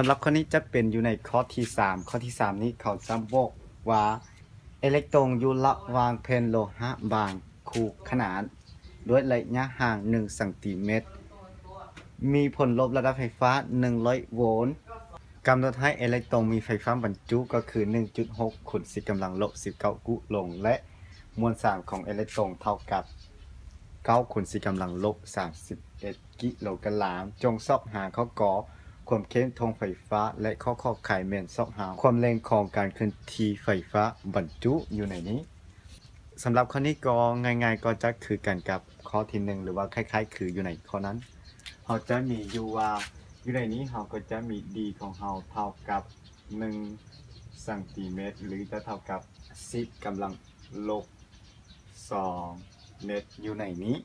ສຳລັບຂໍ້ນີ້ຈະເປັນຢູ່ໃນຂໍ້ທີສາມ. ຂໍ້ທີສາມນີ້ເຂົາຈະບອກວ່າ ເອເລັກຕຣອນຢູ່ລະຫວ່າງແຜ່ນໂລຫະບາງຄູ່ຂະໜານ ດ້ວຍໄລຍະຫ່າງໜຶ່ງຊັງຕີແມັດ ມີຜົນລົບລະດັບໄຟຟ້າໜຶ່ງຮ້ອຍໂວນ ກຳນົດໃຫ້ເອເລັກຕຣອນມີໄຟຟ້າບັນຈຸກໍຄືໜຶ່ງຈຸດຫົກຄູນສິບກຳລັງລົບສິບເກົ້າກຸໂລງ ແລະ ມວນສານຂອງເອເລັກຕຣອນເທົ່າກັບເກົ້າຄູນສິບກຳລັງລົບສາມສິບເອັດກິໂລກຣາມ. ຈົ່ງຊອກຫາຂໍ້ ກ ຄວາມເຂັ້ມຖ່ວງໄຟຟ້າ ແລະ ຂໍ້ ຂ ຂ ແມ່ນຊອກຫາຄວາມແຮງຂອງການເຄື່ອນທີ່ໄຟຟ້າບັນຈຸຢູ່ໃນນີ້. ສຳລັບຂໍ້ນີ້ກໍງ່າຍໆ ກໍຈະຄືກັນກັບຂໍ້ທີໜຶ່ງ ຫຼືວ່າຄ້າຍໆຄືຢູ່ໃນຂໍ້ນັ້ນ. ເຮົາຈະມີຢູ່ວ່າ ຢູ່ໃນນີ້ເຮົາກໍຈະມີ D ຂອງເຮົາເທົ່າກັບໜຶ່ງຊັງຕີແມັດ ຫຼືຈະເທົ່າກັບສິບກຳລັງລົບສອງແມັດຢູ່ໃນນີ້.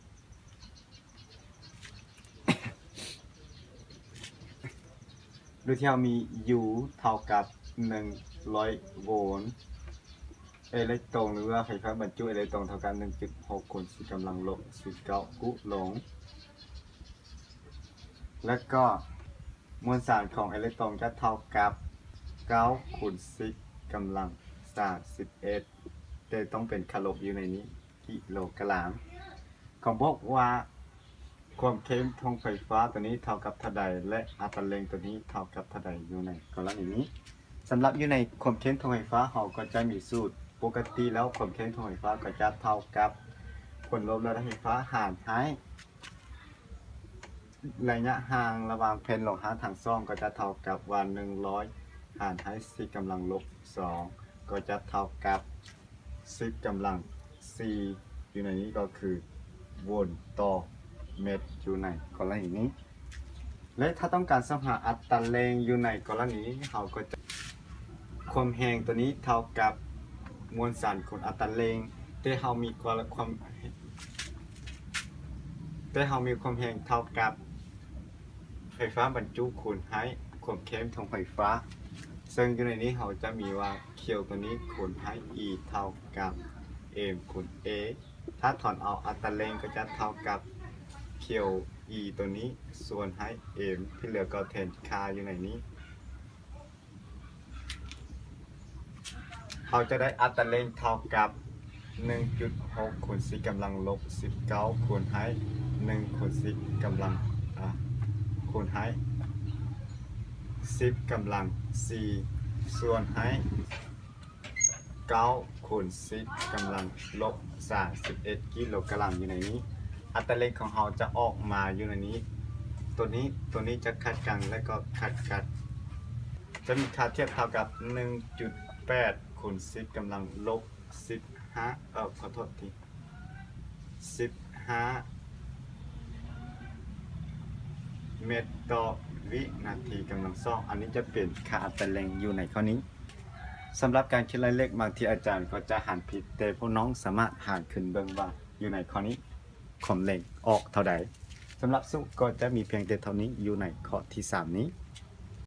ໂດຍທີ່ເຮົາມີ U ເທົ່າກັບໜຶ່ງຮ້ອຍໂວນ ເອເລັກຕຣອນ ຫຼືວ່າໄຟຟ້າບັນຈຸເອເລັກຕຣອນເທົ່າກັບໜຶ່ງຈຸດຫົກຄູນສິບກຳລັງລົບສິບເກົ້າກຸໂລງ ແລະກໍມວນສານຂອງເອເລັກຕຣອນຈະເທົ່າກັບເກົ້າຄູນສິບກຳລັງສາມສິບເອັດ ແຕ່ຕ້ອງເປັນຄ່າລົບຢູ່ໃນນີ້ ກິໂລກຣາມ. ເຂົາບອກວ່າຄວາມເຂັ້ມຖ່ວງໄຟຟ້າຕົວນີ້ເທົ່າກັບເທົ່າໃດ ແລະ ອັດຕາແຮງຕົວນີ້ເທົ່າກັບເທົ່າໃດຢູ່ໃນກໍລະນີນີ້. ສຳລັບຢູ່ໃນຄວາມເຂັ້ມຖ່ວງໄຟຟ້າ ເຮົາກໍຈະມີສູດ. ປົກກະຕິແລ້ວຄວາມເຂັ້ມຖ່ວງໄຟຟ້າກໍຈະເທົ່າກັບຜົນລົບລະດັບໄຟຟ້າຫານໃຫ້ໄລຍະຫ່າງລະຫວ່າງແຜ່ນໂລຫະທັງສອງ ກໍຈະເທົ່າກັບວ່າໜຶ່ງຮ້ອຍຫານໃຫ້ສິບກຳລັງລົບສອງ ກໍຈະເທົ່າກັບ ສິບກຳລັງສີ່ ຢູ່ໃນນີ້ກໍຄືໂວນຕໍ່ແມັດຢູ່ໃນກໍລະນີນີ້. ແລະ ຖ້າຕ້ອງການຊອກຫາອັດຕາແຮງຢູ່ໃນກໍລະນີນີ້ ເຮົາກໍຈະ ຄວາມແຮງຕົວນີ້ເທົ່າກັບມວນສານຄູນອັດຕາແຮງ ແຕ່ເຮົາມີຄວາມ ຄວາມ ແຕ່ເຮົາມີຄວາມແຮງເທົ່າກັບ ໄຟຟ້າບັນຈຸຄູນໃຫ້ຄວາມເຂັ້ມຖ່ວງໄຟຟ້າ ເຊິ່ງຢູ່ໃນນີ້ເຮົາຈະມີວ່າຂຽວຕົວນີ້ຄູນໃຫ້ E ເທົ່າກັບ M ຄູນ A. ຖ້າຖອນເອົາອັດຕາແຮງກໍຈະເທົ່າກັບຂຽວ E ຕົວນີ້ສ່ວນໃຫ້ M ທີ່ເຫຼືອກໍແທນຄ່າຢູ່ໃນນີ້. ເຮົາຈະໄດ້ອັດຕາແຮງເທົ່າກັບໜຶ່ງຈຸດຫົກຄູນສິບກຳລັງລົບສິບເກົ້າຄູນໃຫ້ໜຶ່ງຄູນສິບກຳລັງ ອາ ຄູນໃຫ້ສິບກຳລັງສີ່ ສ່ວນໃຫ້ເກົ້າຄູນສິບກຳລັງລົບສາມສິບເອັດກິໂລກຣາມຢູ່ໃນນີ້. ອັດຕາແຮງຂອງເຮົາຈະອອກມາຢູ່ໃນນີ້ ຕົວນີ້ ຕົວນີ້ຈະຂັດກັນ ແລະກໍຂັດກັນ ຈະມີຄ່າທຽບເທົ່າກັບໜຶ່ງຈຸດແປດຄູນສິບກຳລັງລົບສິບຫ້າ ເອີ ຂໍໂທດທີ ສິບຫ້າແມັດຕໍ່ວິນາທີກຳລັງສອງ. ອັນນີ້ຈະເປັນຄ່າອັດຕາແຮງຢູ່ໃນຂໍ້ນີ້. ສຳລັບການຄິດໄລ່ເລກ ບາງທີອາຈານກໍຈະຫານຜິດ, ແຕ່ພວກນ້ອງສາມາດຫານຂຶ້ນເບິ່ງວ່າຢູ່ໃນຂໍ້ນີ້ຄວາມແຮງອອກເທົ່າໃດ. ສຳລັບສູດກໍຈະມີພຽງແຕ່ເທົ່ານີ້ຢູ່ໃນຂໍ້ທີສາມນີ້.